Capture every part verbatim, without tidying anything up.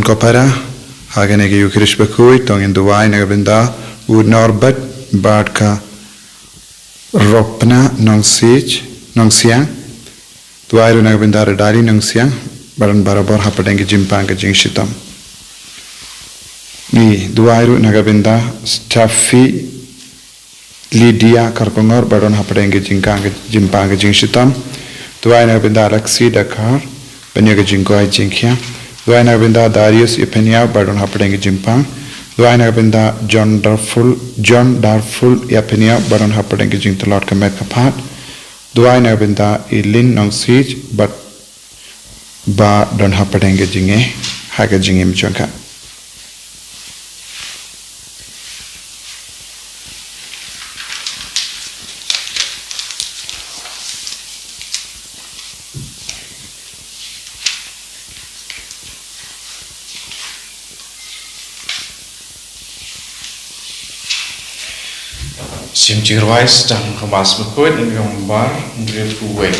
Ko para, ha kane ka Ïukharist bakhuid, to ngin duwai na ka bynta u Norbert bad ka Ropna Nongsiej, Nongsiang. Duwai ruh na ka bynta u Dali Nongsiang, ba don barabor hapdeng ka jingpang ka jingshitom. Ngi duwai ruh na ka bynta Steffi Lydia Karkongor, ba don hapdeng ka jingkang ka jingpang ka jingshitom. Duwai na ka bynta Alexi Dakar, ban ïa ka jingkoit jingkhiah. Duwai na ka bynta Darius Ipeniau, ba don hapdeng ka jingpang. Duwai na ka bynta John Darful, John Darful Ipeniau, ba don hapdeng ka jingtlot ka met ka phad. Duwai na ka bynta Eileen Nongsiej, ba, ba don hapdeng ka jingeh ha ka jingim jong ka. Sim jingrwai sdang ka Mass bakhuid, lynnong ba hynriewphew wei.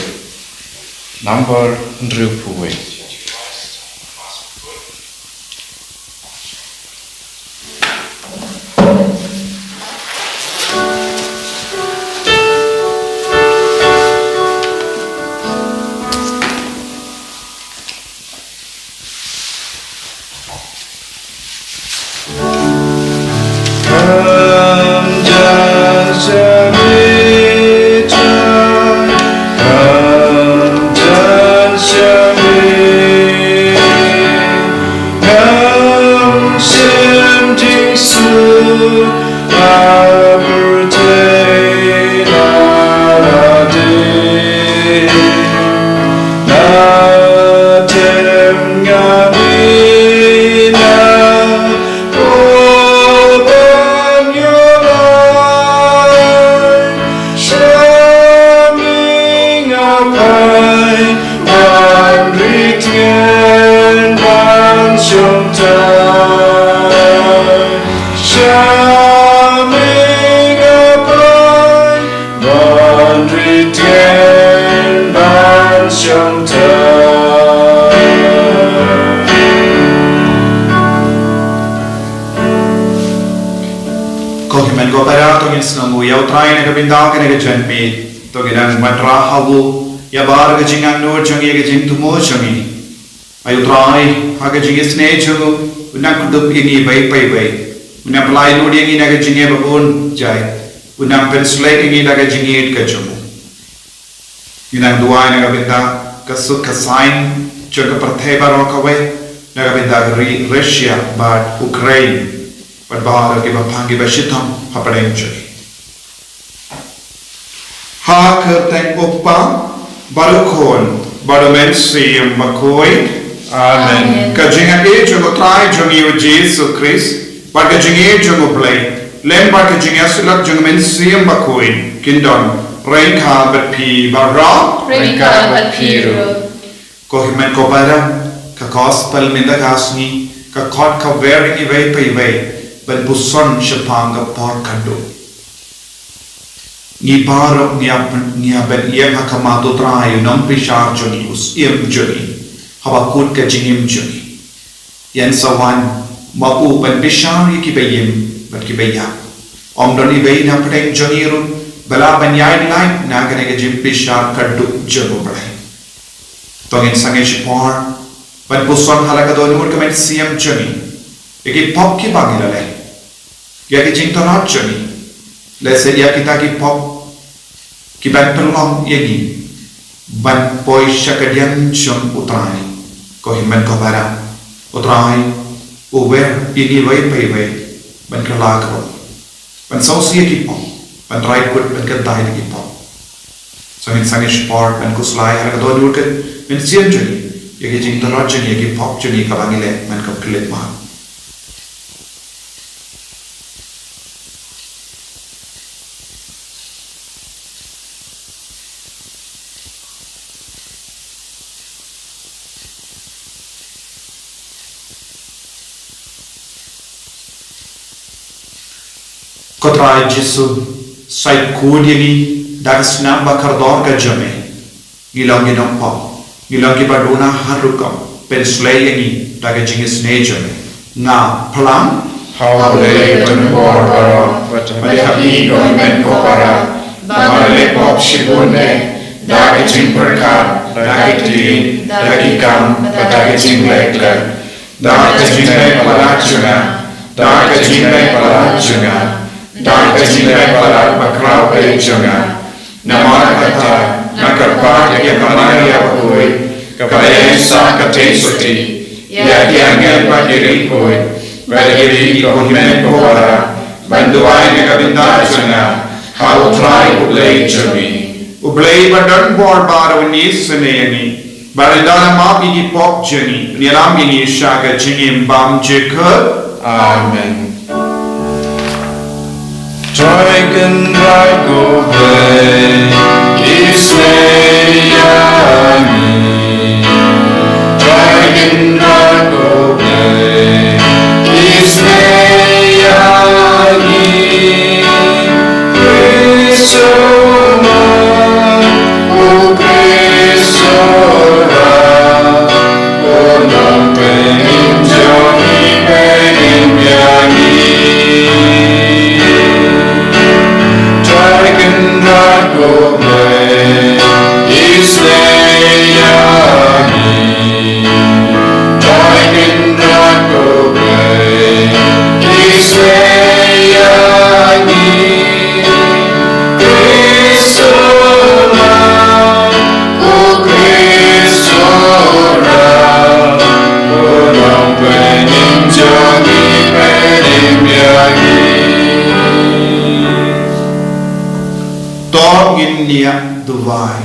Number hynriewphew wei. Come, just shall be joy. Come, just shall be. Come, shim jingsu. Ban rit ngen ban shong tai. Sha ming a pai ban rit ngen ban shong tai. Ko hynmen ko para, to ngin sngewnguh ïa U Trai na ka bynta kane ka janmiet. To ngin nang wanrah ha u, ïa bar ka jingangnud jong ngi, ka jingthmu jong ngi. Ai U Trai, ha ka jingisynei jong u, un nang kdup ïa ngi iwei pa iwei. Un nang pynlait lut ïa ngi na ka jingeh ba bun jait. Un nang pynshlei ïa ngi da ka jingïeit ka jong u. Ngi nang duwai na ka bynta ka suk ka saiñ jong ka pyrthei baroh kawei, na ka bynta ka ri Russia bad Ukraine, bad baroh kiba pang kiba shitom hapdeng jong ngi. Ha ka kyrteng U Kpa, bad U Khun, bad U Mynsiem Bakhuid. Amen. Amen. Ka jingïeit jong U Trai jong ngi U Jisu Khrist, bad ka jingïeit jong U Blei, lem bad ka jingïasyllok jong U Mynsiem Bakhuid, kin don ryngkat bad phi baroh. Ryngkat bad phi ruh. Ko hynmen ko para, ka gospel mynta ka sngi ka khot ka wer ïa ngi iwei pa iwei ban puson shaphang ka por khatduh. Ngi baroh ngi ïa, ngi ïa ban ïeng ha khmat U Trai U Nongbishar jong ngi, U Syiem jong ngi, haba kut ka jingim jong ngi. Ïeng sa wan ma u ban bishar ïa kiba ïeng bad kiba ïap. Ym don iwei na pdeng jong ngi ruh ba lah ban ïaid lait na kane ka jingbishar khatduh jong U Blei. To ngin sangeh shipor ban puson ha la ka dohnud ka mynsiem jong ngi ïa ki pop kiba ngi la leh, ïa ki jingtlot jong ngi, lehse ïa kita ki pop kiban pynlong ïa ngi ban poi sha ka diang jong U Trai. Ko hynmen ko para, U Trai u wer ïa ngi iwei pa iwei ban kylla ka ruh, ban sngewsih ïa ki pop, ban rai kut ban kyntait ïa ki pop. Sa ngin sangeh shipor ban khuslai ha la ka dohnud ka mynsiem jong ngi ïa ki jingtlot jong ngi, ïa ki pop jong ngi kaba ngi leh man ka khyllipmat. Ko Trai Jisu, sa kut ïa ngi da ka snam ba kordor ka jong me. Ngi long ki nongpop, ngi long kiba duna ha rukom, pynshlei ïa ngi da ka jingisynei jong me. Nga phlang ha U Blei ba donbor baroh, bad ha phi ko hynmen ko para, ba me leh pop shibun ne, da ka jingpyrkhat, da ka ktien, da ki kam, bad da ka jingleh klet. Da ka jingleh palat jong nga, da ka jingleh palat jong nga, da ka jingleh palat bakhraw jong nga. Namar kata, nga kyrpad ïa ka Maria bakhuid, kaba ïeng sah ka teisotti, ïa ki angel bad ki riewkhuid, bad ïa phi ko hynmen ko para, ban duwai na ka bynta jong nga ha U Trai U Blei jong ngi. U Blei ba donbor baroh un isynei ïa ngi, bad un da map ïa ki pop jong ngi, un ïalam ïa ngi sha ka jingim bymjukut. Amen. Trai Kynrad ko Blei, isynei ïa ngi. Trai Kynrad ko Blei, isynei ïa ngi. Khrist u Trai, u Khrist u Trai, u Nongpynim jong ngi, pynim ïa ngi. Trai Kynrad ko Blei, isynei ïa ngi. Trai Kynrad ko Blei, isynei ïa ngi. Khrist u Trai, u Khrist u Trai, u Nongpynim jong ngi, pynim ïa ngi. To ngin ïa duwai.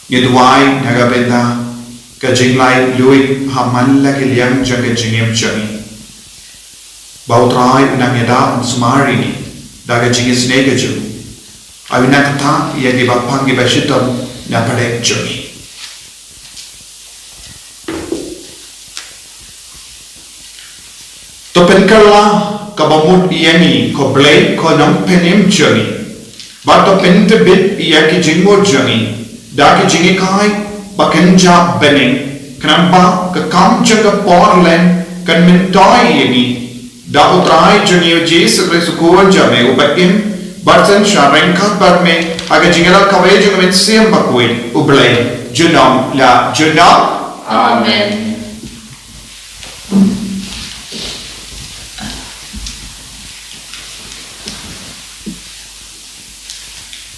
Ngi duwai na ka bynta ka jinglaitluid ha man la ki liang jong ka jingim jong ngi. Ba U Trai un nang ïada, un sumar ïa ngi da ka jingisynei ka jong u. Ai un nang ktah ïa kiba pang kiba shitom na pdeng jong ngi. To pynkylla kaba mut ïa ngi ko Blei, ko Nongpynim jong ngi. Bad to pyntbit ïa ki jingmut jong ngi da ki jinghikai ba kynja bneng, khnang ba ka kam jong ka por lem kan myntoi ïa ngi da U Trai jong ngi U Jisu Khrist U Khun jong me uba im bad synshar ryngkat bad me ha ka jingïarap kawei jong ka Mynsiem Bakhuid, U Blei junom la junom. Amen.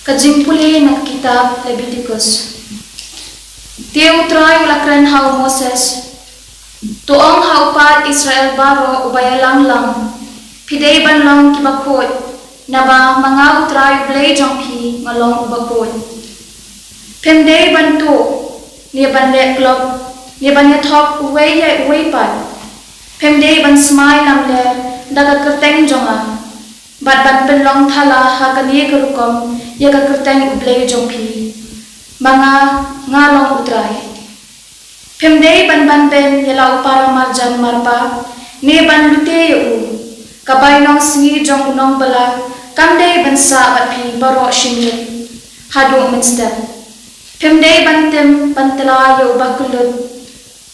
Ka jingpule na ka kitab Lebitikos. Te U Trai u la kren ha u Moses, to ong ha u paid Israel baroh uba ïalang lang, phi dei ban long kiba khuid, naba ma nga U Trai U Blei jong phi nga long uba khuid. Phim dei ban tuh, ne ban leh klop, ne ban ïathoh uwei ïa uwei pat. Phim dei ban smai lamler da ka kyrteng jong nga, bad ban pynlong thala ha kane ka rukom ïa ka kyrteng U Blei jong phi. Ma nga, nga long U Trai. Phim dei ban ban beiñ ïa la u para marjan marpa, ne ban lute ïa u. Ka bainong sngi jong u nongbylla kam dei ban sah bad phi baroh shi miet haduh mynstep. Phim dei ban tim ban tla ïa uba kyllut,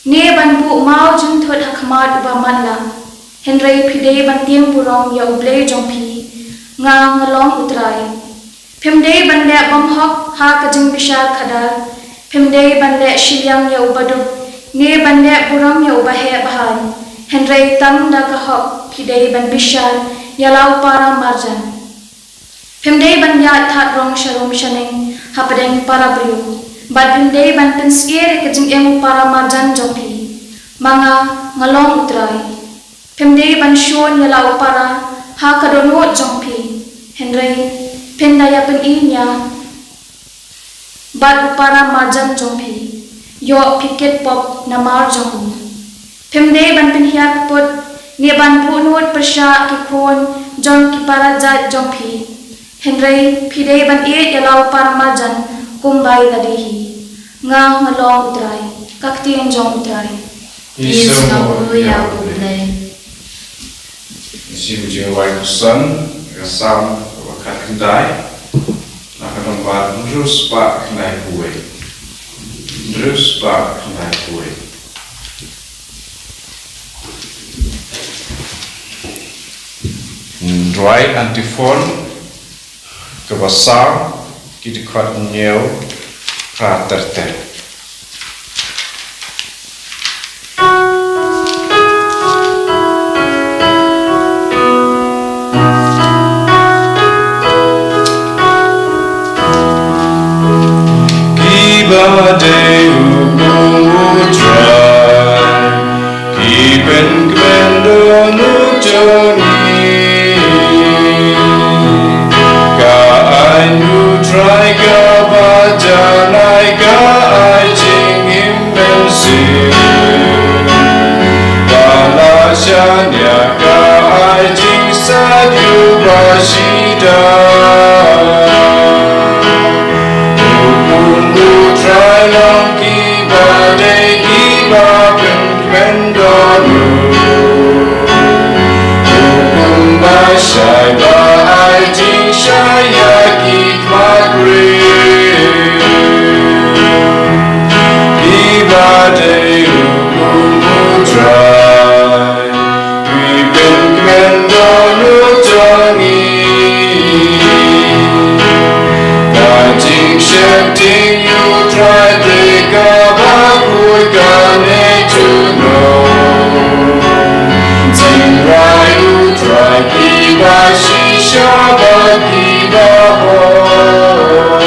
ne ban buh maw jingthut ha khmat uba matlah. Hynrei phi dei ban tim burom ïa U Blei jong phi. Nga, nga long U Trai. Phim dei ban leh bymhok ha ka jingbishar khadar. Phim dei ban leh shiliang ïa uba duk, ne ban leh burom ïa uba heh bahan. Hynrei tang da ka hok phi dei ban bishar ïa la u para marjan. Phim dei ban ïaid thad rong sharum shaneng hapdeng para briew, bad phim dei ban pynsyier ïa ka jingim u para marjan jong phi. Ma nga, nga long U Trai. Phim dei ban shun ïa la u para ha ka dohnud jong phi, hynrei phin da ïa pyni nia bad u para marjan jong phi, ïoh phi kit pop namar jong u. Phim dei ban pynhiar kput ne ban buhnud pyrshah ki khun jong ki para jait jong phi, hynrei phi dei ban ïeit ïa la u para marjan kumba ïa lade hi. Nga, nga long U Trai. Ka ktien jong U Trai. Ïa u Blei. Shi jingwai kson, ka Salm kaba khatkhyndai, na ka nombar hynriew spah khyndai phew wei. Hynriew spah khyndai phew wei. Duwai antiphon kaba saw, ki dkhot hynñiew, phra ter ter. Kiba dei u kum u Trai, ki pynkmen don u jong ngi. Ka aiñ u Trai kaba janai ka ai jingim mynsiem. Ba la shaniah ka ai jingsaid ïa u ba shisha. U kum u Trai long kiba dei kiba pynkmen don u. U kum ba shai ba ai jingshai ïa ki khmat briew. Kiba dei u kum u Trai, ki pynkmen don u jong ngi. Ka jingsheptieng ïa u Trai te kaba khuid kane junom. Jingrai u Trai kiba shisha bad kiba hok.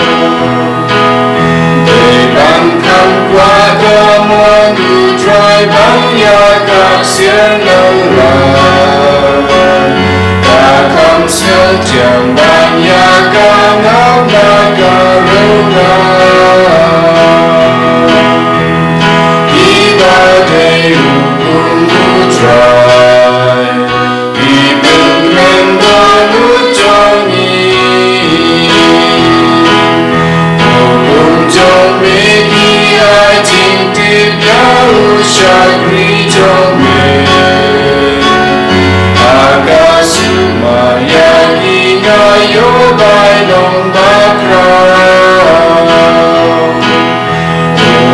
Dei ban kham kwah ka mon u Trai ban ïa ka ksiar na u Trai. Ka kham sngewthiang ban ïa ka ngam na ka rynga. Kiba dei u kum u Trai, ki pynkmen don u jong ngi. U kum jong me ki ai jingtip ïa u shakri jong me. Ha ka sumar ïa ki nga ïoh bai long bakhraw.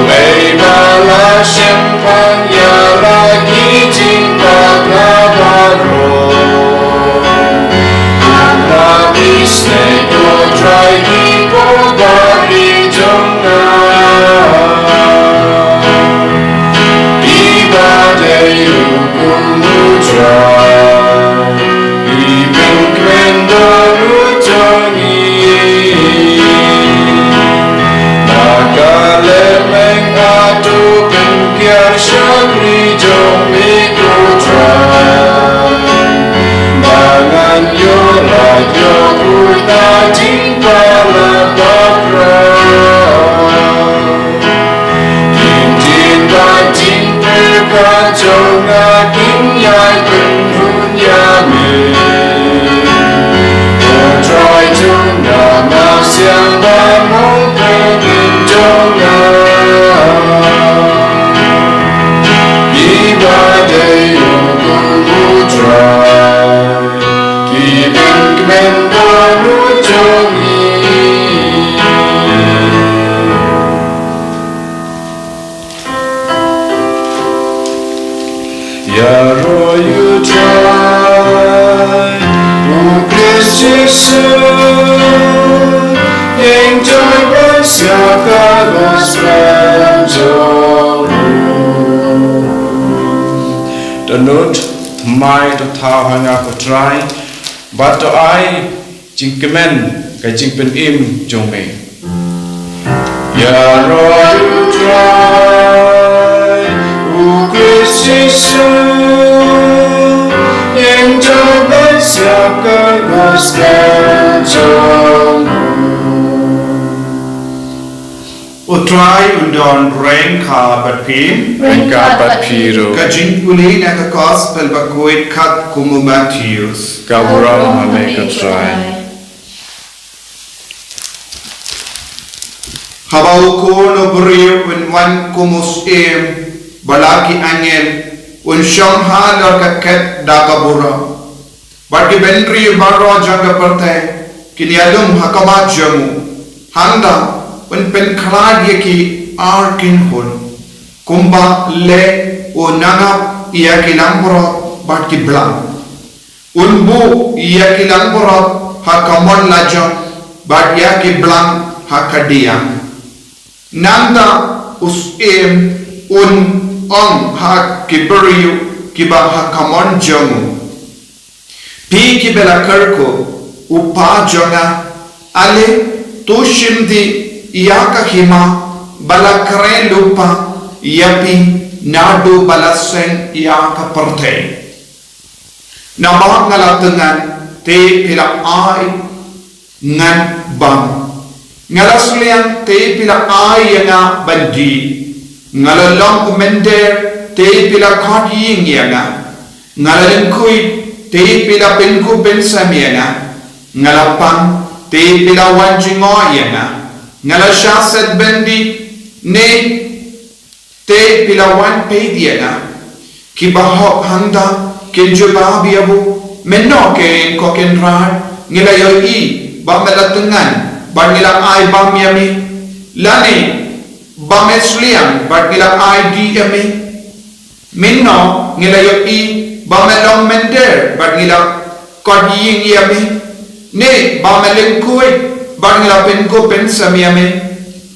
Uei ba la shemphang ïa la ki jingbakla baroh. Kumba phi sngew ko Trai ki paw bad ri jong nga. Kiba dei u kum u Trai, ki pynkmen don u jong ngi. Na ka lehmeng hato pynkiar shakri jong me ko Trai. Ba ngan ïoh lait ïoh khuid na jingpalat bakhraw. Ktien bad jingpyrkhat jong nga kin ïai pynrung ïa me. Ko Trai jong nga, Mawsiang ba Nongpynim jong nga. Kiba dei u kum u Trai, ki pynkmen don u jong ngi. Ïaroh ïa u Trai, u Khrist Jisu, ïeng jong ngi sha ka gospel jong u. Dohnud thymmai dohthaw ha nga ko Trai, bad to ai jingkmen ka jingpynim jong me. Ïaroh ïa u Trai, u Khrist Jisu, ïeng jong ngi sha ka gospel jong u. U Trai un don ryngkat bad phi. Ryngkat bad phi ruh. Ka jingpule na ka gospel bakhuid kat kum u Mathaios. Ka burom ha me ko Trai. Haba u Khun u briew un wan kum u syiem, ba la ki angel un shong halor ka khet da ka burom. Bad ki bynriew baroh jong ka pyrthei kin ïalum ha khmat jong u. Hangta un pynkhlad ïa ki ar kynhun, kumba leh u nangap ïa ki langbrot bad ki blang. Un buh ïa ki langbrot ha kamon lajong, bad ïa ki blang ha kadiang. Nangta u syiem un ong ha ki briew kiba ha kamon jong u, Phi kiba la kyrkhu, u Pa jong nga, ale to shim dih ïa ka hima ba la kren lypa ïa phi naduh ba la seng ïa ka pyrthei. Namar nga la thngan, te phi la ai ngan bam. Nga la sliang, te phi la ai ïa nga ban dih. Nga la long u mynder, te phi la khot ïing ïa nga. Nga la lyngkhuid, te phi la pynkup pynsem ïa nga. Nga la pang, te phi la wan jngoh ïa nga. Nga la shah set byndi, ne te phi la wan peit ïa nga. Kiba hok hangta kin jubab ïa u, mynno kein ko Kynrad, ngi la ïohi ba me la thngan bad ngi la ai bam ïa me, lane ba me sliang bad ngi la ai dih ïa me? Mynno ngi la ïohi ba me long mynder bad ngi la khot ïing ïa me, ne ba me lyngkhuid bad ngi la pynkup pynsem ïa me?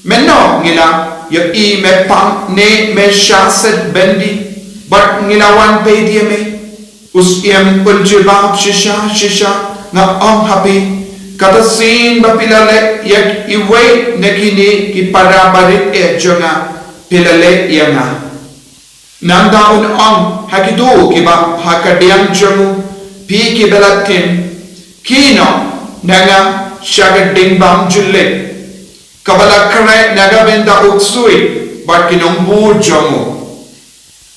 Mynno ngi la ïohi me pang ne me shah set byndi bad ngi la wan peit ïa me? U syiem un jubab, shisha shisha nga ong ha phi, kata sien ba phi la leh ïa iwei na kine ki para barit eh jong nga, phi la leh ïa nga. Nangta un ong ha kito kiba ha kadiang jong u, phi kiba la tim, khie noh na nga sha ka ding bam julip, kaba la khreh na ka bynta u ksuid bad ki nongbud jong u.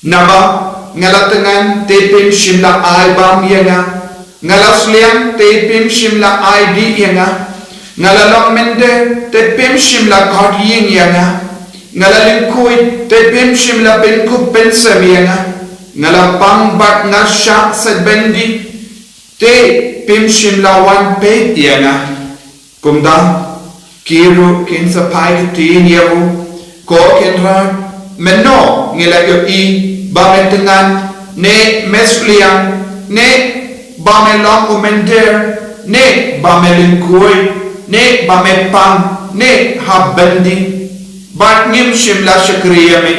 Naba nga la thngan, te phim shym la ai bam ïa nga. Nga la sliang, te phim shym la ai dih ïa nga. Nga la long mynder, te phim shym la khot ïing ïa nga. Nga la lyngkhuid, te phim shym la pynkup pynsem ïa nga. Nga la pang bad nga shah set byndi, te phim shym la wan peit ïa nga. Kumta ki ruh kin sa phai ktien ïa u, ko Kynrad, mynno ngi la ïohi ba me thngan, ne me sliang, ne ba me long u mynder, ne ba me lyngkhuid, ne ba me pang ne ha byndi, bad ngim shym la shakri ïa me?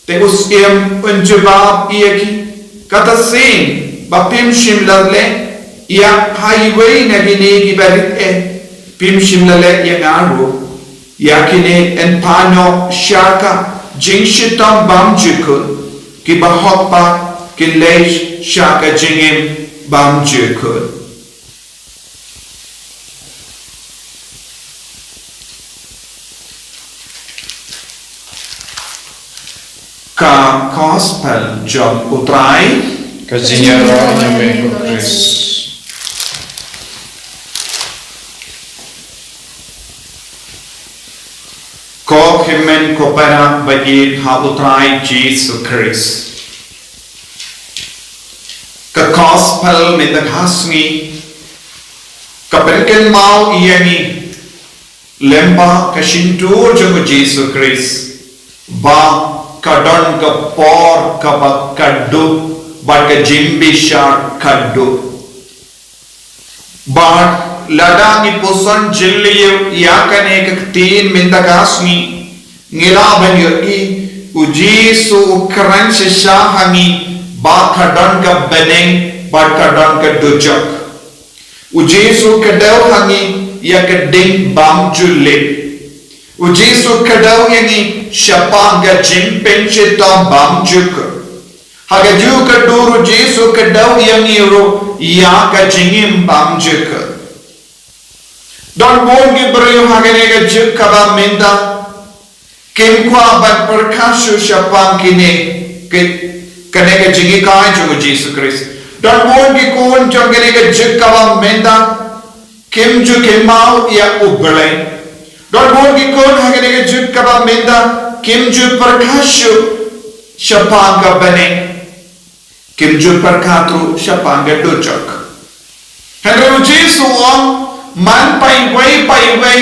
Te u syiem un jubab ïa ki, kata sien ba phim shym la leh ïa ha iwei na kine ki barit eh, phim shym la leh ïa nga ruh. Ïa kine yn phai noh sha ka jingshitom bymjukut, kiba hok pat kin leit sha ka jingim bymjukut. Ka Gospel jong U Trai. Ka jingïaroh ïa me ko Khrist. Ko hynmen ko para ba ïeit ha U Trai Jisu Khrist. Ka Gospel mynta ka sngi ka pynkynmaw ïa ngi lyngba ka shyntur jong U Jisu Khrist, ba ka don ka por kaba khatduh bad ka jingbishar khatduh. Bad lada ngi puson jylliew ïa kane ka ktien mynta ka sngi, ngi lah ban ïohi U Jisu u kren shisha ha ngi ba ka don ka bneng bad ka don ka dujok. U Jisu u kdew ha ngi ïa ka ding bymjulip. U Jisu u kdew ïa ngi shaphang ka jingpynshitom bymjukut. Ha kajuh ka dur U Jisu u kdew ïa ngi ruh ïa ka jingim bymjukut. Don bun ki briew ha kane ka juk kaba mynta kim kwah ban pyrkhat shuh shaphang kine, ki, kane ka jinghikai jong U Jisu Khrist. Don bun ki khun jong kane ka juk kaba mynta kim ju kynmaw ïa U Blei. Don bun ki khun ha kane ka juk kaba mynta kim ju pyrkhat shuh shaphang ka bneng. Kim ju pyrkhat ruh shaphang ka dujok. Hynrei U Jisu u ong, man paiwei paiwei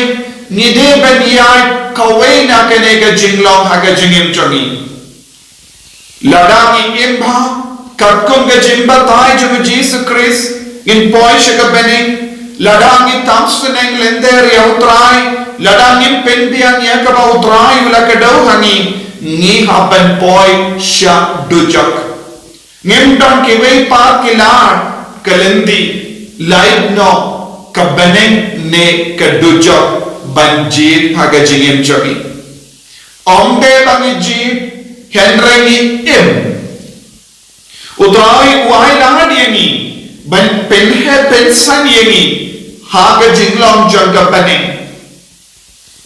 ngi dei ban ïaid kawei na kane ka jinglong ha ka jingim jong ngi. Lada ngi im bha katkum ka jingbatai jong U Jisu Khrist, Ngin poi sha ka bneng, lada ngi tam sneng lynter ïa U Trai, lada ngim pynbiang ïa kaba U Trai u la kdew ha ngi, ngi hap ban poi sha dujok. Ngim don kiwei pat ki lad, ka lynti, lait noh, ka bneng ne ka dujok ban jied ha ka jingim jong ngi. Ym dei ba ngi jied, hynrei ngi im. U Trai u ailad ïa ngi ban pynheh pynsan ïa ngi ha ka jinglong jong ka bneng.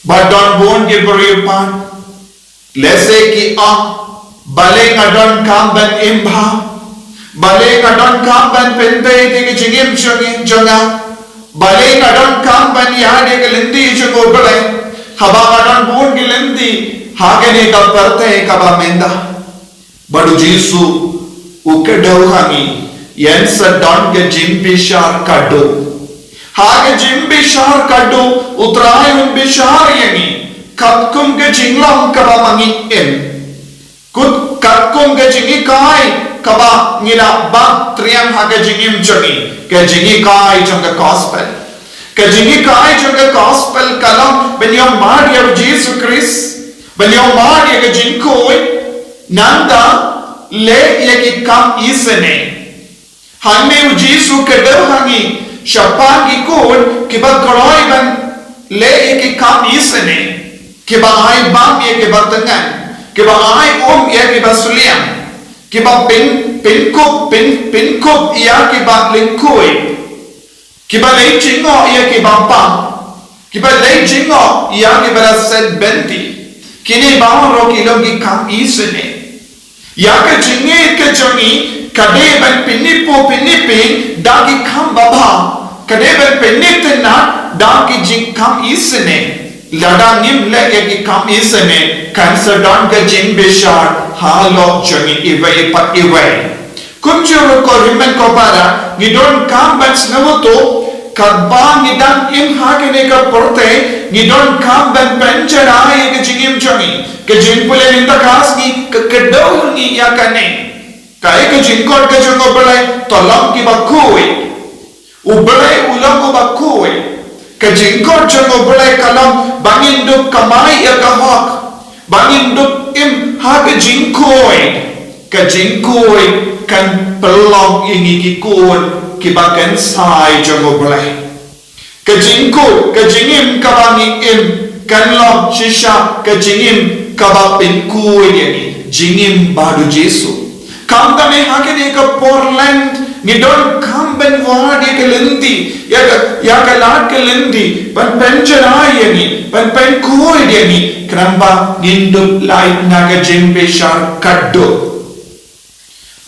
Ba don bun ki briew pat, lehse ki ong, balei nga donkam ban im bha, balei nga donkam ban pynbeit ïa ka jingim jong ngi, jong nga, balei nga donkam ban ïaid ïa ka lynti jong U Blei, haba nga don bun ki lynti ha kane ka pyrthei kaba mynta. Bad U Jisu u kdew ha ngi, ïa ngi sa don ka jingbishar kadu. Ha ka jingbishar kadu, U Trai un bishar ïa ngi katkum ka jinglong kaba ma ngi im. Kut, katkum ka jinghikai kaba ngi la bat triang ha ka jingim jong ngi, ka jinghikai jong ka gospel. Ka jinghikai jong ka gospel ka long ban ïohmad ïa U Jisu Khrist, ban ïohmad ïa ka jingkhuid, nangta leh ïa ki kam isynei. Hangne U Jisu u kdew ha ngi shaphang ki khun kiba kloi ban leh ïa ki kam isynei, kiba ai bam ïa kiba tyngan, kiba ai um ïa kiba suliang, kiba pyn, pynkup, pyn, pynkup ïa kiba lyngkhuid, kiba leit jngoh ïa kiba pang, kiba leit jngoh ïa kiba la set bynta. Kine baroh ki long ki kam isynei. Ïa ka jingngeit ka jong ngi ka dei ban pynïaid pynïaid da ki kam babha, ka dei ban pynïaid da ki jingkam isynei. Lada ngim leh ïa ki kam isynei, kan sa don ka jingbishar halor jong ngi iwei pa iwei. Kumjuh ruh ko hynmen ko para, ngi donkam ban sngewthuh, katba ngi dang im ha kane ka pyrthei, ngi donkam ban pynjah ïa ka jingim jong ngi. Ka jingpule mynta ka sngi ka kdew ngi ïa kane. Kaei ka jingkhot ka jong U Blei, to long kiba khuid. U Blei u long uba khuid. Ka jingkhot jong U Blei ka long ba ngin dup kamai ïa ka hok, ba ngin dup im ha ka jingkhuid. Ka jingkhuid kan pynlong ïa ngi ki khun kiba kynsai jong U Blei. Ka jingkhuid, ka jingim kaba ngi im kan long shisha ka jingim kaba pynkhuid ïa ngi, jingim bad U Jisu. Khamtam eh ha kane ka por Lent, ngi donkam ban wad ïa ka lynti, ïa ka, ïa ka lad ka lynti, ban pynjah ïa ngi, ban pynkhuid ïa ngi, khnang ba ngin dup lait na ka jingbishar khatduh.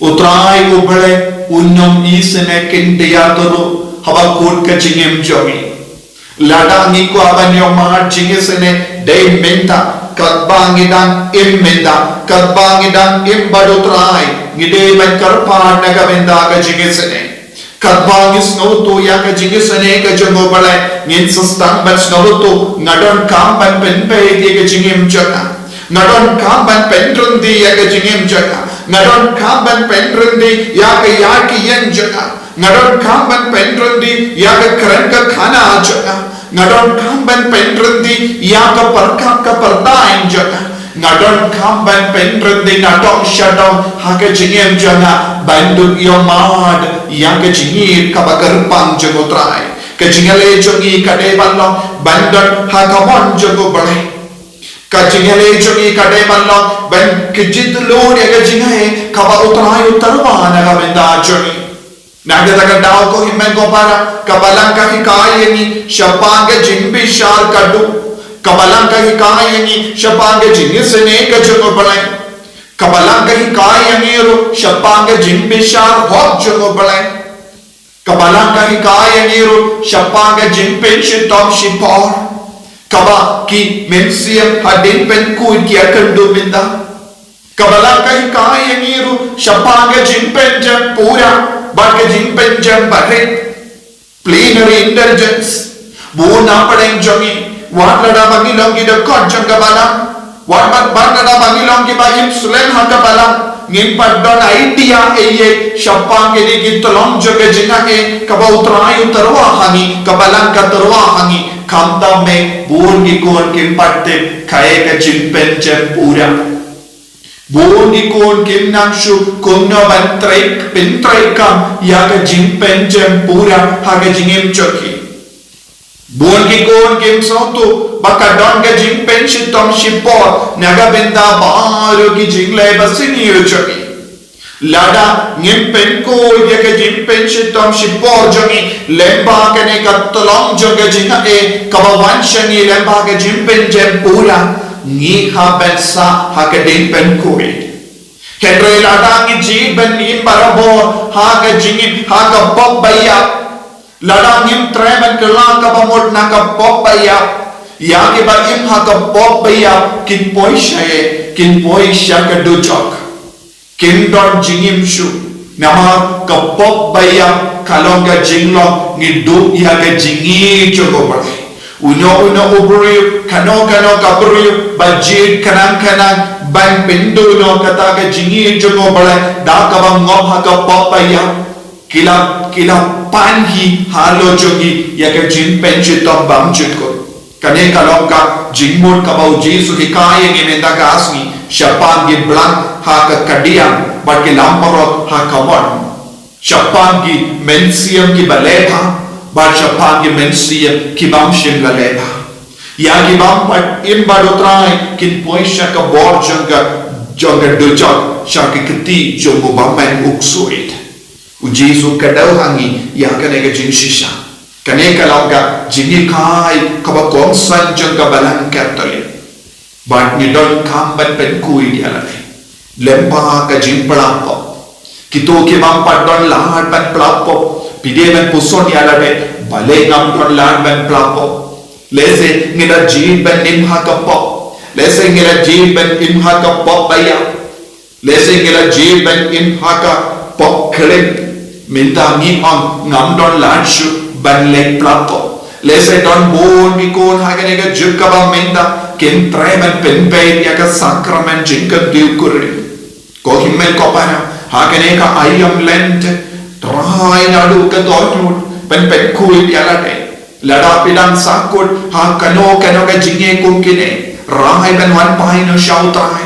U Trai U Blei un ym isynei khyndiat ruh haba kut ka jingim jong ngi. Lada ngi kwah ban ïohmad jingisynei, dei mynta, katba ngi dang im mynta, katba ngi dang im bad U Trai, ngi dei ban kyrpad na ka bynta ka jingisynei. Katba ngi sngewthuh ïa ka jingisynei ka jong U Blei, ngin sa sdang ban sngewthuh, nga donkam ban pynbeit ïa ka jingim jong nga. Nga donkam ban pynrynti ïa ka jingim jong nga. Nga donkam ban pynrynti ïa ka ïaid ka ïeng jong nga. Nga donkam ban pynrynti ïa ka kren ka khana jong nga. Nga donkam ban pynrynti ïa ka pyrkhat ka pyrthei jong nga. Nga donkam ban pynrynti na dong sha dong ha ka jingim jong nga ban dup ïohmad ïa ka jingïeit kaba kyrpang jong U Trai. Ka jingïaleh jong ngi ka dei ban long ban don ha ka mon jong U Blei. Ka jingïaleh jong ngi ka dei ban long ban kjit lut ïa ka jingaiei kaba U Trai u tyrwa na ka bynta jong ngi. Na kata ka daw ko hynmen ko para, ka Balang ka hikai ïa ngi shaphang ka jingbishar khatduh. Ka Balang ka hikai ïa ngi shaphang ka jingisynei ka jong U Blei. Ka Balang ka hikai ïa ngi ruh shaphang ka jingbishar hok jong U Blei. Ka Balang ka hikai ïa ngi ruh shaphang ka jingpynshitom shipor, kaba ki mynsiem hadien pynkhuid ki ïakynduh mynta. Ka Balang ka hikai ïa ngi ruh shaphang ka jingpynjem pura bad ka jingpynjem barit, plenary indulgence. Bun na pdeng jong ngi, wat lada ba ngi long ki dkhot jong ka Balang, wat, wat, wat lada ba ngi long kiba im slem ha ka Balang, Ngim pat don idea ei ei shaphang kine ki tyllong jong ka jingeh kaba U Trai u tyrwa ha ngi, ka Balang ka tyrwa ha ngi. Khamtam me, bun ki khun kim pat tip kaei ka jingpynjem pura. Bun ki khun kim nang shu kumno ban trei, pyntreikam ïa ka jingpynjem pura ha ka jingim jong ki. Bun ki khun kim sngewthuh ba ka don ka jingpynshitom shipor na ka bynta baroh ki jingleh ba sniew jong ngi. Lada ngim pynkhuid ïa ka jingpynshitom shipor jong ngi lyngba kane ka tyllong jong ka jingeh kaba wan sha ngi lyngba ka jingpynjem pura, ngi hap ban sah ha ka jingpynkhuid. Hynrei lada ngi jied ban im barabor ha ka jingim, ha ka pop ba ïap, lada ngim treh ban kylla kaba mut na ka pop ba ïap, ïa kiba im ha ka pop ba ïap kin poi sha ei? Kin poi sha ka dujok. Kim don jingim shuh. Namar ka pop ba ïap ka long ka jinglong ngi duh ïa ka jingïeit jong U Blei. Uno uno u briew, kano kano ka briew ba jied khnang khnang ban pynduh noh kata ka jingïeit jong U Blei da kaba ngop ha ka pop ba ïap, ki la, ki la pan hi halor jong ngi ïa ka jingpynshitom bymjukut. Kane ka long ka jingmut kaba U Jisu u hikai ïa ngi mynta ka sngi shaphang ki blang ha ka kadiang bad ki lamparot ha ka mon, shaphang ki mynsiem kiba leh bha bad shaphang ki mynsiem ki bym shym la leh bha. Ïa ki bym pat im bad U Trai kin poi sha ka bor jong ka, jong ka dujok, sha ki kti jong U Bymman Uba Ksuid. U Jisu u kdew ha ngi ïa kane ka jingshisha. Kane ka long ka jinghikai kaba kongsan jong ka Balang Katholik. Bad ngi donkam ban pynkhuid ïa lade lyngba ka jingpla pop. Kito ki bym pat don lad ban pla pop, phi dei ban puson ïa lade, balei ngam don lad ban pla pop? Lehse ngi la jied ban im ha ka pop. Lehse ngi la jied ban im ha ka pop ba ïap. Lehse ngi la jied ban im ha ka pop khlem. Mynta ngi ong ngam don lad shuh ban leit pla pop. Lehse don bun ki khun ha kane ka juk kaba mynta kim treh ban pynbeit ïa ka sakramen jingkyntiew kurim. Ko hynmen ko para, ha kane ka aïom Lent, trai naduh ka dohnud ban pynkhuid ïa lade. Lada phi dang sahkut ha kano kano ka jingeh kum kine, rai ban wan phai noh sha U Trai.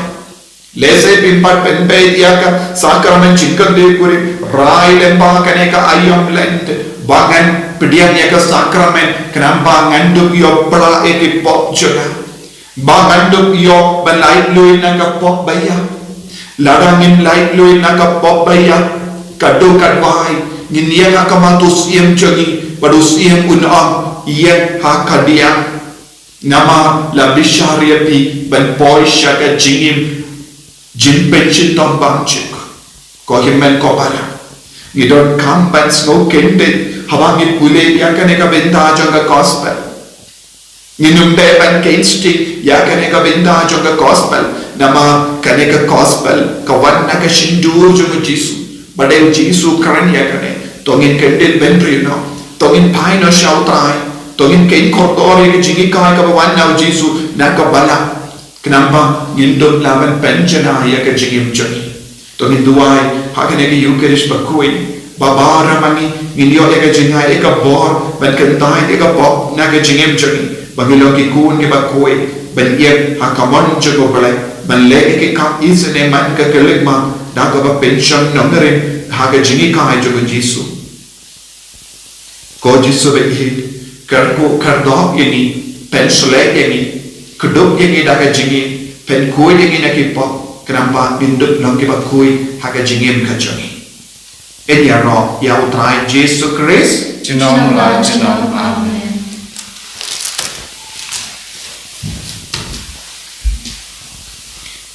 Lehse phim pat pynbeit ïa ka sakramen jingkyntiew kurim, rai lyngba kane ka aïom Lent ba ngan pdiang ïa ka sakramen, khnang ba ngan dup ïoh pla ïa ki pop jong nga, ba ngan dup ïoh ban laitluid na ka pop ba ïap. Lada ngim laitluid na ka pop ba ïap, katto katne ngin ïeng ha khmat u Syiem jong ngi, bad u Syiem un ong, ïeng ha kadiang. Namar la bishar ïa phi ban poi sha ka jingim jingpynshitom bymjukut. Ko hynmen ko para, ngi donkam ban sngew kyndit haba ngi pule ïa kane ka bynta jong ka gospel. Ngin ym dei ban kynstad ïa kane ka bynta jong ka gospel, namar kane ka gospel ka wan na ka shyntur jong u Jisu. Ba dei u Jisu u kren ïa kane, to ngin kyndit bynriew noh, to ngin phai noh sha U Trai, to ngin kynkhot ïa ka jinghikai kaba wan na u Jisu na ka Balang. Khnang ba ngin dup lah ban pynjanai ïa ka jingim jong ngi. To ngin duwai ha kane ka Eucharist bakhuid, ba baroh ma ngi ngin ïoh ïa ka jingai, ïa ka bor ban kyntait ïa ka pop na ka jingim jong ngi, ba ngin long ki khun kiba khuid ban ïeng ha ka mon jong U Blei, ban leh ïa ki kam isynei man ka khyllipmat da kaba pynshong nongrim ha ka jinghikai jong u Jisu. Ko Jisu ba ïeit, kyrkhu kyrdoh ïa ngi, pynshlei ïa ngi, kdup ïa ngi da ka jingim, pynkhuid ïa ngi na ki pop, khnang ba ngin dup long kiba khuid ha ka jingim ka jong ngi. Ngin ïaroh ïa U Trai Jisu Khrist. Junom la junom. Amen.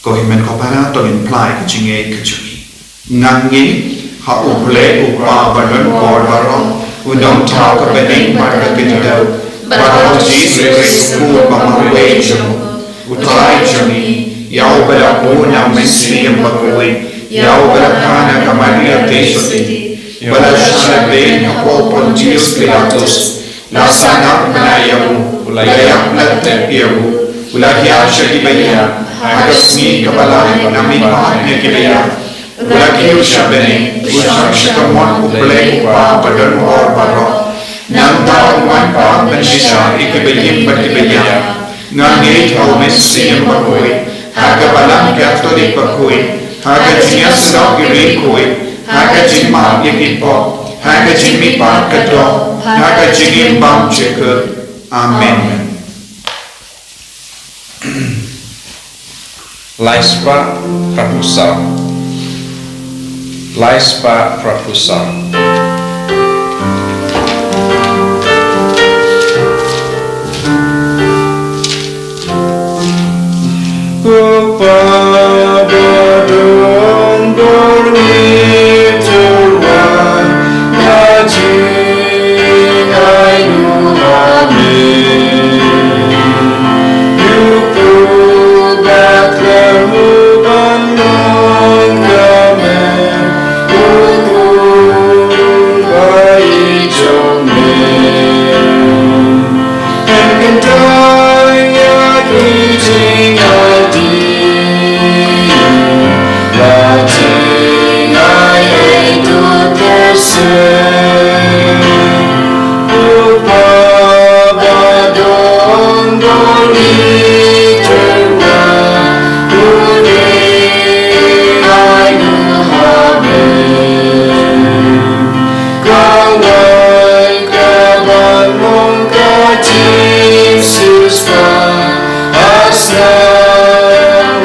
Ko hynmen ko para, to ngin phla ïa ka jingngeit ka jong ngi. Nga ngeit ha U Blei U Kpa badonbor baroh, U Nongthaw ka bneng bad ka khyndew, bad ha U Jisu Khrist U Khun ba marwei jong U Trai jong ngi, ïa uba la bun na U Mynsiem Bakhuid, ïa uba la kha na ka Maria Theisotti, ba la shah lade hapoh Pontius Pilatus, la sahnarphna ïa u, la ïap la tep ïa u, u la hiar sha kiba ïap, ha ka sngi kaba lai u la mihpat na kiba ïap, U la kiew sha bneng, u shong sha kamon U Blei U Kpa badonbor baroh. Nangta un wan pat ban shisha ïa kiba im bad kiba ïap. Nga ngeit ha U Mynsiem Bakhuid, ha ka Balang Katholik bakhuid, ha ka jingïasyllok ïa ki riewkhuid, ha ka jingmap ïa ki pop, ha ka jingmihpat ka doh, ha ka jingim bymjukut. Amen. Lai spah phra phew saw. Lai spah phra phew saw. Ko Pa badonbor, ngi tyrwa ha jingaiñguh ha me. Ïoh pynbeit ïa u ban long ka me, u khun ba ïeit jong me. Pynkyntang ïa ki jingaiti, la jingai ei to tyrsen. U Pa badonbor, ngi tyrwa, u dei ai u ha me. Ka wan ka ban long ka jingsiewspah ha sla u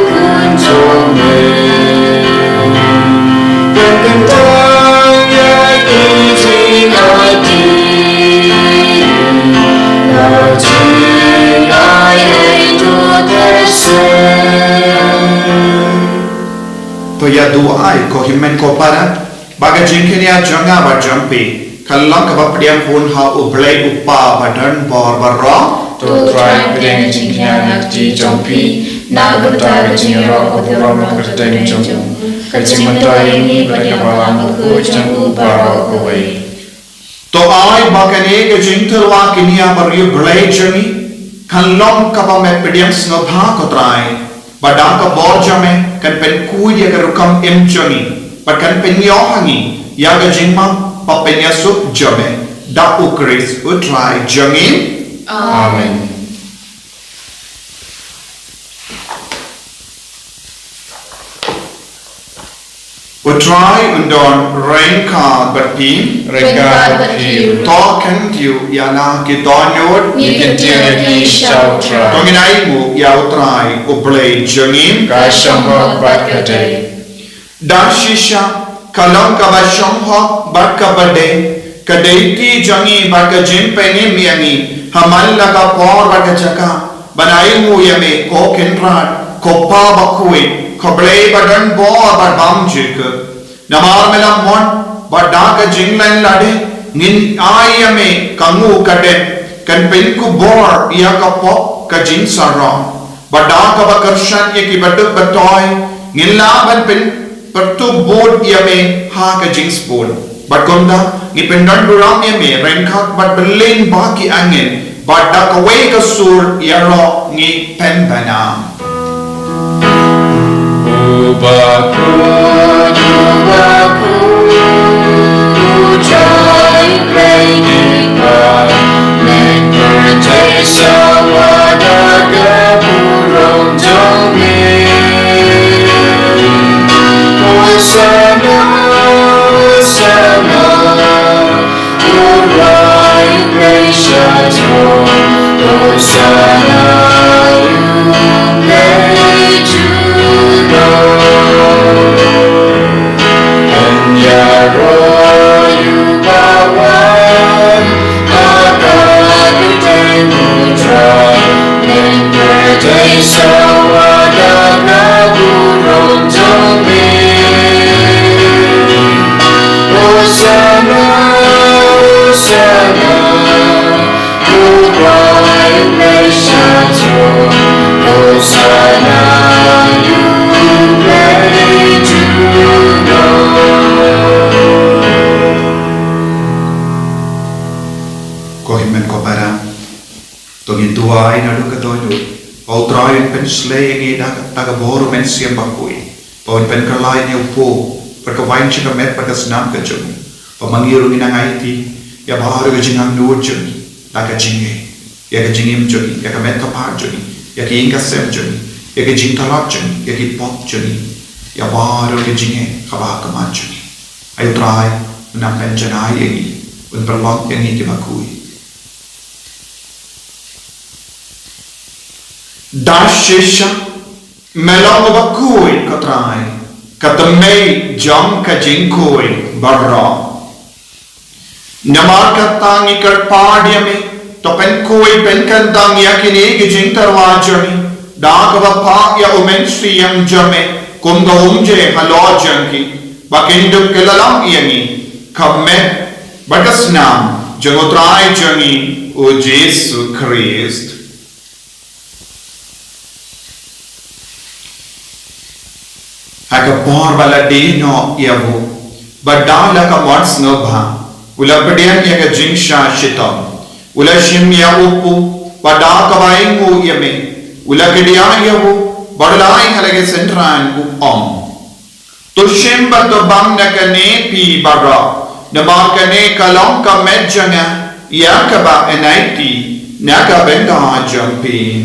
khun jong me. Pynkyntang ïa ki jingaiti, la jingai ei to tyrsen. To ïa duwai ko hynmen ko para. Ba ka jingkñia jong nga bad jong phi kan long kaba pdiang hun ha U Blei U Kpa badonbor baroh. To Trai, pdiang ïa ka jingkñia na ka kti jong phi, na ka bynta ka jingïaroh ka burom bad ka kyrteng jong u, ka jingmyntoi ïa ngi bad ïa ka Balang Bakhuid jong u baroh kawei. To ai ba kane ka jingtyrwa kñia bariewblei jong ngi kan long kaba me pdiang sngewbha ko Trai. Ba da ka bor jong me kan pynkhuid ïa ka rukom im jong ngi, bad kan pynïoh ha ngi ïa ka jingmap bad pynïasuk jong me. Da U Khrist U Trai jong ngi. Amen. U Trai un don ryngkat bad phi. Ryngkat bad phi. To khyndiat ïa la ki dohnud. Ngi kyntiew ïa ki sha U Trai. To ngin ainguh ïa U Trai U Blei jong ngi. Ka shong hok bad ka dei. Da shisha ka long kaba shong hok bad kaba dei, ka dei ka kti jong ngi bad ka jingpynim ïa ngi ha man la ka por bad ka jaka, ban ainguh ïa me ko Kynrad, ko Pa Bakhuid, ko Blei badonbor bad bymjukut. Namar me la mon, bad da ka jingleh lade ngin ai ïa me ka nguh ka dep, kan pynkupbor ïa ka pop ka jingsarong. Bad da kaba kyrshan ïa kiba duk ba toi ngin lah ban pynpyrtuh bud ïa me ha ka jingsbun. Bad kumta ngi pyndonburom ïa me ryngkat bad bylliñ ba ki angel, bad da kawei ka sur ïaroh ngi pynbna. U Bakhuid, U Bakhuid, U Trai Blei ngi kwah, leit pyrthei sawa da ka burom jong me. Hosana, Hosana. U Trai Blei sha throne, Hosana, U Blei junom. Pynïaroh ïa u bawan ha ka kyrteng U Trai. Leit pyrthei sawa da ka burom jong me. Hosana, Hosana, U Trai Blei sha throne. Hosana, U Blei junom. Ko hynmen ko para. To ngin duwai naduh ka dohnud ba U Trai un pynshlei ïa ngi da ka, da ka bor U Mynsiem Bakhuid. Ba un pynkylla ïa u paw bad ka vine sha ka met bad ka snam ka jong u. Ba ma ngi ruh ngin nang aiti ïa baroh ka jingangnud jong ngi da ka jingngeit ïa ka jingim jong ngi, ïa ka met ka phad jong ngi, ïa ka ïing ka sem jong ngi, ïa ka jingtlot jong ngi, ïa ki pop jong ngi, ïa baroh ka jingngeit kaba ha khmat jong ngi. Ai U Trai un nang pynjanai ïa ngi, un pynlong ïa ngi kiba khuid. Da shisha me long uba khuid, ko Trai, ka tnat jong ka jingkhuid baroh. Namar kata ngi kyrpad ïa me, to pynkhuid pynkyntang ïa kine ki jingtyrwa jong ngi da kaba phah ïa U Mynsiem jong me kum ka umjer halor jong ki, ba kin dup kylla lang ïa ngi ka met bad ka snam jong U Trai jong ngi U Jisu Khrist. Ha ka por ba la die noh ïa u, bad da la ka mon sngewbha u la pdiang ïa ka jingshah shitom, u la shim ïa u paw, bad da kaba ainguh ïa me u la kdiah ïa u, bad u la ai ha la ki synran, u ong: To shim bad to bam na kane phi baroh, namar kane ka long ka met jong nga ïa kaba yn aiti na ka bynta jong phi.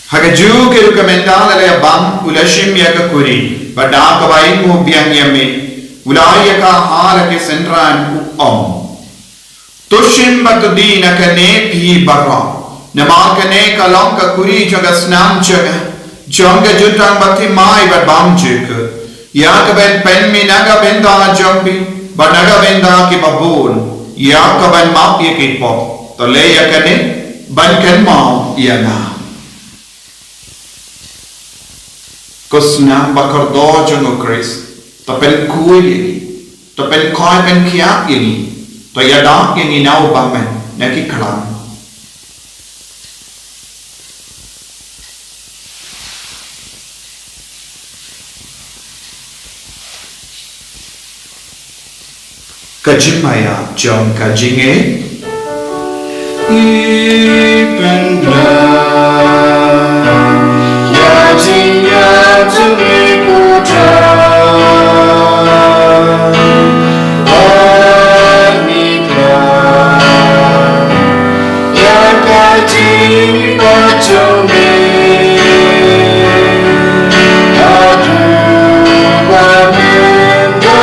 Ha kajuh ka ruh ka mynta la la bam, u la shim ïa ka kuri, bad da kaba ainguh biang ïa me u la ai ïa ka ha la ki synran, u ong: To shim bad to die na kane phi baroh, namar kane ka long ka kuri jong ka snam jong nga, jong ka jutang bathymmai bad bymjukut, ïa kaban pynmih na ka bynta jong phi bad na ka bynta kiba bun, ïa kaban map ïa ki pop. To leh ïa kane ban kynmaw ïa nga. Ko snam ba kordor jong U Khrist, to pynkhuid ïa ngi, to pynkhuid pynkhiah ïa ngi, to ïada ïa ngi na u bymman na ki khlam. Ka jingmaïa jong ka jingngeit. Ngi pynbna ïa jingïaid jong ngi, ko Trai. Ba ngi pynbna ïa ka jingïaid jong ngi. Haduh ba mynta,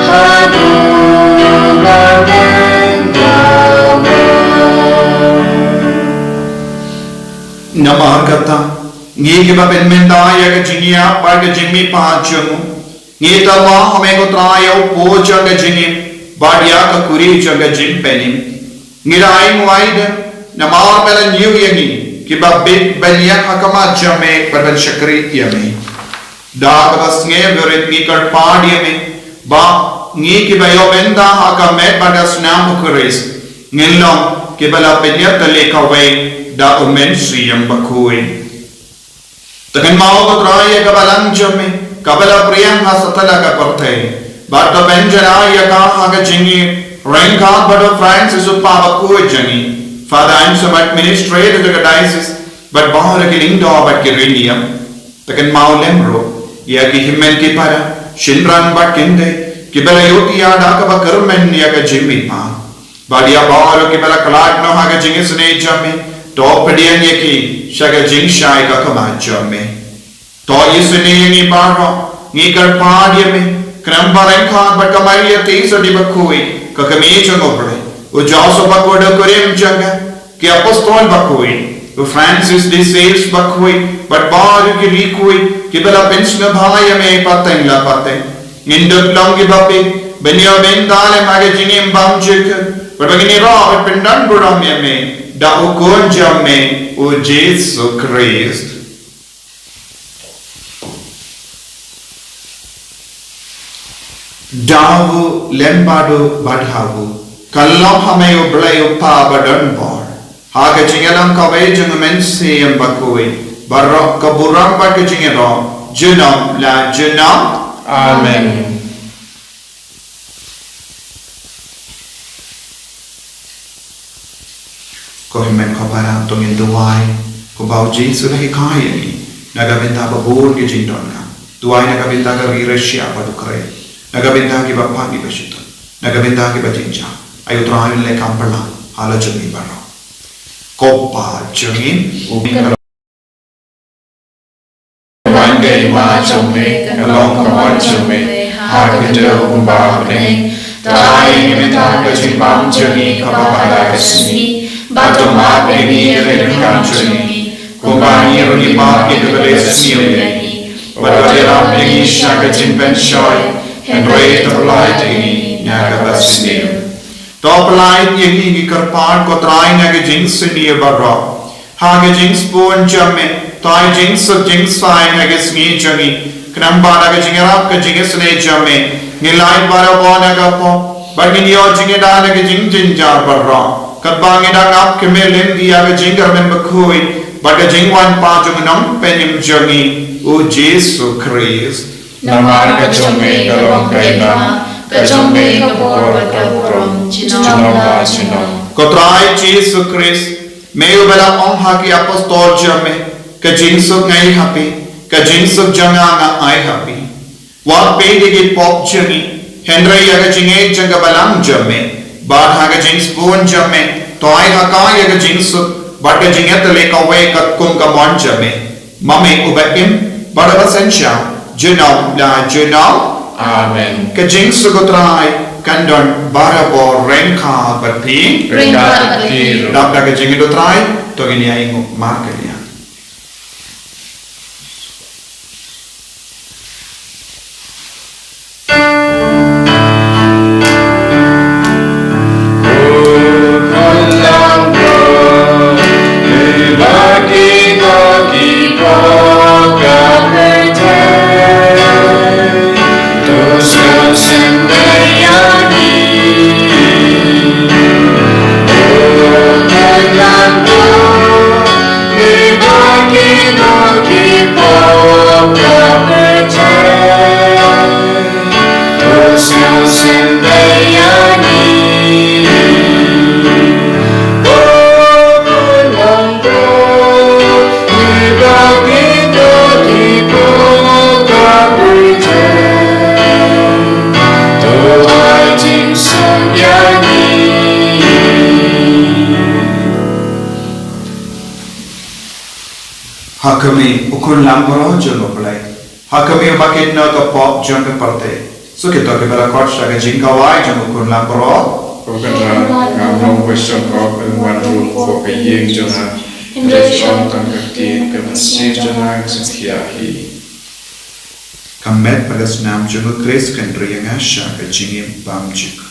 haduh ba mynta. Namar kata, ngi kiba pynmynta ïa ka jingïap bad ka jingmihpat jong u, ngi tyrwa ha me, ko Trai, ïa u paw jong ka jingim bad ïa ka kuri jong ka jingpynim. Ngi la ainguh ïa me, namar me la ñiew ïa ngi kiba bit ban ïeng ha khmat jong me bad ban shakri ïa me. Da kaba sngewrit ngi kyrpad ïa me ba ngi kiba ïoh bynta ha ka met bad ka snam U Khrist, ngin long kiba la pynïap tylli kawei da U Mynsiem Bakhuid. To kynmaw, ko Trai, ïa ka balang jong me kaba la pdiang ha satlak ka pyrthei, bad to pynjanai ïa ka ha ka jingïeit ryngkat bad u Francis, u Paw bakhuid jong ngi, Father Anselm, administrator jong ka diocese, bad baroh ki lyngdoh bad ki riewniam. To kynmaw lem ruh ïa ki hynmen ki para, shynrang bad kynthei kiba la ïohthiah da kaba kyrmen ïa ka jingmihpat, bad ïa baroh kiba la khlad noh ha ka jingisynei jong me, to pdiang ïa ki sha ka jingshai ka khmat jong me. To isynei ïa ngi baroh, ngi kyrpad ïa me, khnang ba ryngkat bad ka Maria Theisotti bakhuid, ka kmie jong U Blei, u Joseph bakhuid u kurim jong ka, ki apostol bakhuid, u Francis de Sales bakhuid, bad baroh ki riewkhuid kiba la pynsngewbha ïa me pateng la pateng, ngin dup long kiba bit ban ïoh bynta lem ha ka jingim bymjukut, bad ba ngin ïaroh bad pyndonburom ïa me da u Khun jong me, u Jisu Khrist. Da u lem bad u bad ha u. Kyllon ha me, U Blei U Kpa badonbor. Ha ka jingïalang kawei jong u Mynsiem Bakhuid, baroh ka burom bad ka jingïaroh, junom la junom. Amen. Ko hynmen ko para, to ngin duwai, kumba u Jisu u la hikai ïa ngi, na ka bynta ba bun ki jingdonkam. Duwai na ka bynta ka ri Russia bad Ukraine, na ka bynta kiba pang kiba shitom, na ka bynta kiba jynjar. Ai U Trai un leh kam pyrshah ha la jong ngi baroh. Ko Pa jong ngi, uba ha ka hima jong me, ka long ka mon jong me, ha ka khyndew kumba ha bneng. Trai ïa ngi mynta ka jingbam jong ngi kaba ha la ka sngi, bad to map ïa ngi ïa ki jingdonkam jong ngi, kumba ngi ruh ngi map ïa kiba la sniew ïa ngi. Bad to ïarap ïa ngi sha ka jingpynshoi, hynrei to pyllait ïa ngi na kaba sniew. To pyllait ïa ngi, ngi kyrpad ko Trai, na ka jingsniew baroh. Ha ka jingsbun jong me, to ai jingsuk jingsaiñ ha ka sngi jong ngi. Khnang ba da ka jingïarap ka jingisynei jong me, ngin lait barabor na ka pop, bad ngin ïoh jingïada na ki jingjynjar baroh. Katba ngi dang ap kyrmen lynti ïa ka jingkyrmen bakhuid bad ka jingwan pat jong u Nongpynim jong ngi, u Jisu Khrist. Namar ka jong me ka long ka hima, ka jong me ka por bad ka burom, junom la junom. Ko Trai Jisu Khrist, me uba la ong ha ki apostol jong me, ka jingsuk nga ai ha phi, ka jingsuk jong nga nga ai ha phi. Wat peit ïa ki pop jong ngi, hynrei ïa ka jingngeit jong ka balang jong me, bad ha ka jingsbun jong me, to ai ha ka ïa ka jingsuk bad ka jingïatylli kawei katkum ka mon jong me. Ma me uba im bad uba synshar, junom la junom. Amen. Ka jingsuk u Trai kan don barabor ryngkat bad phi. Ryngkat bad phi ruh. Dap da ka jingngeit u Trai, to ngin ïa ainguh markylliang. Ha khmih, u khun langbrot jong U Blei. Ha khmih, uba kynnoh ka pop jong ka pyrthei. Sngewthuh kiba la khot sha ka jingkhawai jong u khun langbrot. Ko Kynrad, ngam long ba shen pop, ym wan ruh hapoh ka ïing jong nga. Hynrei ong tang ka ktien, ka mynsiem jong nga kan sa thiah hi. Ka met bad ka snam jong U Khrist kan ri ïa nga sha ka jingim bymjukut.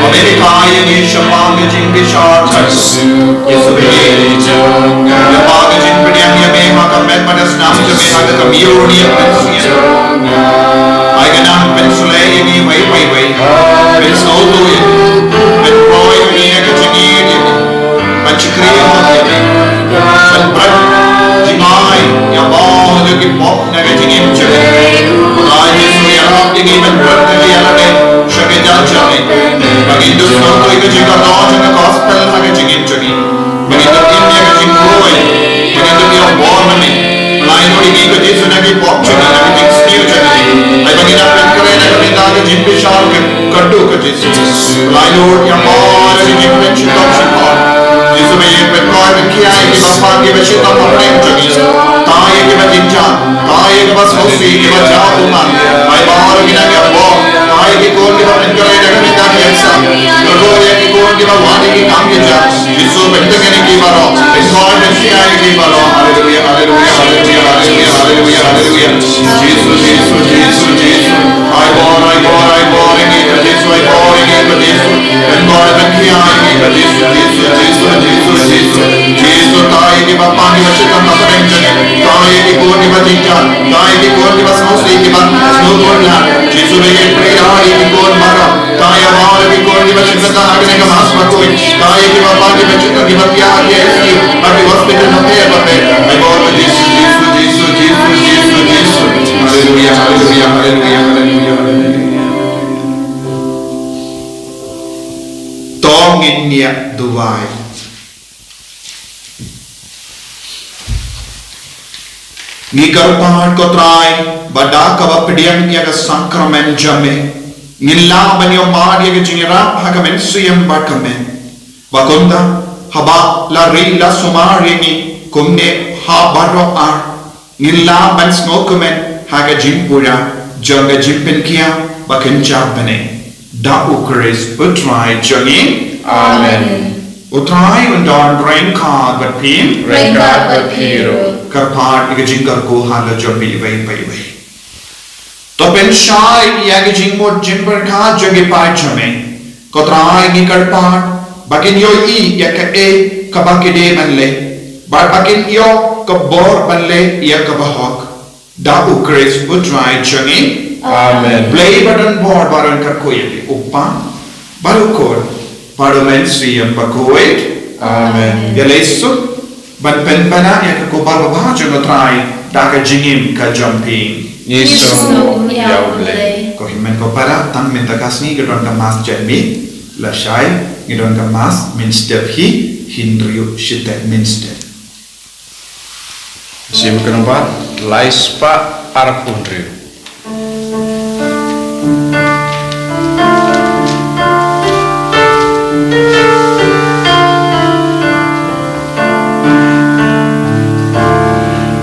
Pynhikai ïa ngi shaphang ka jingbishar. Ïa ba ka jingpdiang ïa me ha ka met bad ka snam jong me ha ka kmie u niam mynsiem. Ai ka nang pynsleh ïa ngi wei wei wei. Pynsngewthuh ïa ngi. Pynroi ïa ngi ïa ka jingïeit ïa me. Ban shakri ïa me. Ban bret jingmai ïa baroh ki pop na ka jingim jong me. Ai Jisu ïarap ïa ngi ban bret na ka ïa lade sha ka jingim jong me. Ba ngin ïoh sngewthuh ïa ka jingkyrkhu jong ka gospel ha ka jingim jong ngi. Ba ngin ïoh im ïa ka jingkhuid. Ba ngin ïoh ïa bor na me. Ai Jisu ïa ngi ka Jisu na ki pop jong ngi na ka jingsniew jong ngi. Ai ba ngin ïa pynkreh na ka bynta ka jingbishar ka kyrduh ka Jisu. Lai Lord, ïa baroh ki jingpynshitoi shitoi. Jisu ba ïa pynkoit pynkhia ïa kiba pang kiba shitom hapdeng jong ngi. Tang ïa kiba jynjar, tang ïa kiba sngewsih, kiba jaw ummat. Ai baroh ki nang ïa bor, tang ïa ki khun kiba pynkreh na ka bynta ka cancer. Kyrduh ïa ki khun kiba wan ïa ki kam ki jam. Jisu pynthikna ïa ki baroh. Pynkoit pynkhia ïa ki baroh. Haleluia, haleluia, haleluia, haleluia, haleluia, haleluia. Jisu, Jisu, Jisu, Jisu. Ai bor, ai bor, ai bor ïa ngi ka Jisu, ai bor ïa ngi ka Jisu. Pynkoit pynkhia ïa ngi ka Jisu, Jisu, Jisu, Jisu, Jisu. Jisu, tang ïa kiba pang kiba shitom hapdeng jong ngi. Tang ïa ki khun kiba jynjar, tang ïa ki khun kiba sngewsih kiba sngewbha. Jisu ba ïa pynïaid ïa ki khun baroh. Tang ïa baroh ki khun kiba shim bynta ha kane ka Mass bakhuid. Tang ïa kiba pang kiba jynjar kiba thiah ha ki I C U, ha ki hospital bapher bapher. Ai bor ka Jisu, Jisu, Jisu, Jisu, Jisu, Jisu. Haleluia, haleluia, haleluia, haleluia, haleluia. To ngin ïa duwai. Ngi kyrpad ko Trai, ba da kaba pdiang ïa ka sakramen jong me, ngin lah ban ïoh mad ïa ka jingïarap ha ka mynsiem bad ka met. Ba kumta, haba la ri la sumar ïa ngi kumne ha baroh ar, ngin lah ban sngewkmen ha ka jingpura jong ka jingpynkhiah ba kynja bneng. Da U Khrist U Trai jong ngi. Amen. U Trai un don ryngkat bad phi. Ryngkat bad phi ruh. Kyrpad ïa ka jingkyrkhu halor jong phi iwei pa iwei. To pynshai ïa ka jingmut jingpyrkhat jong ki paid jong me. Ko Trai ngi kyrpad ba kin ïohi ïa kaei kaba ki dei ban leh bad ba kin ïoh ka bor ban leh ïa kaba hok. Da U Khrist U Trai jong ngi. Amen. Blei ba don bor ba don kyrkhu ïa phi, U Kpa bad U Khun bad U Mynsiem Bakhuid. Amen. Ïa lei suk ban pynpaw ïa ka khubor babha jong U Trai da ka jingim ka jong phi. Ngi sngew ïa U Blei. Ko hynmen ko para, tang mynta ka sngi ka don ka Mass janmiet, lashai ngi don ka Mass mynstep hi, hynriew shiteng mynstep. Jingkyrmen, lai spah arphew hynriew.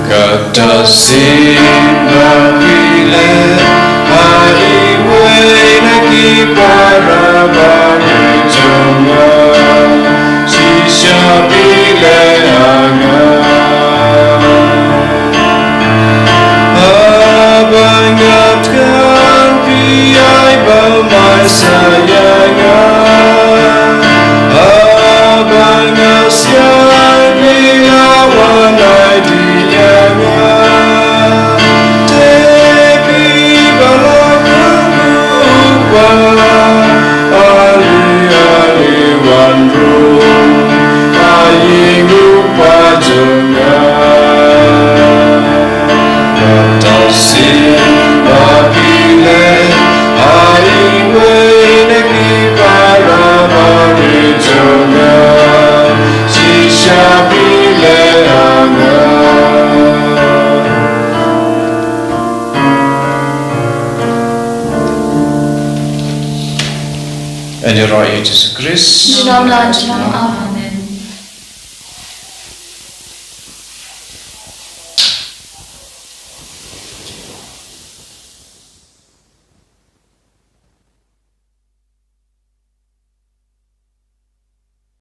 Kata sien ba phi leh ha iwei na ki para barit jong nga, shisha phi leh ha nga. Haba nga thngan phi ai bamai sa ïa nga. Haba nga siang phi la wan ai dih ïa nga. Te phi ba la kyrkhu, Kpa, ale ale wan rung ha ïing U Kpa jong nga. Kata sien ba phi leh ha iwei na ki para barit jong nga, shisha phi leh ha nga. Yn ïaroh ïa U Jisu Khrist. Junom la junom.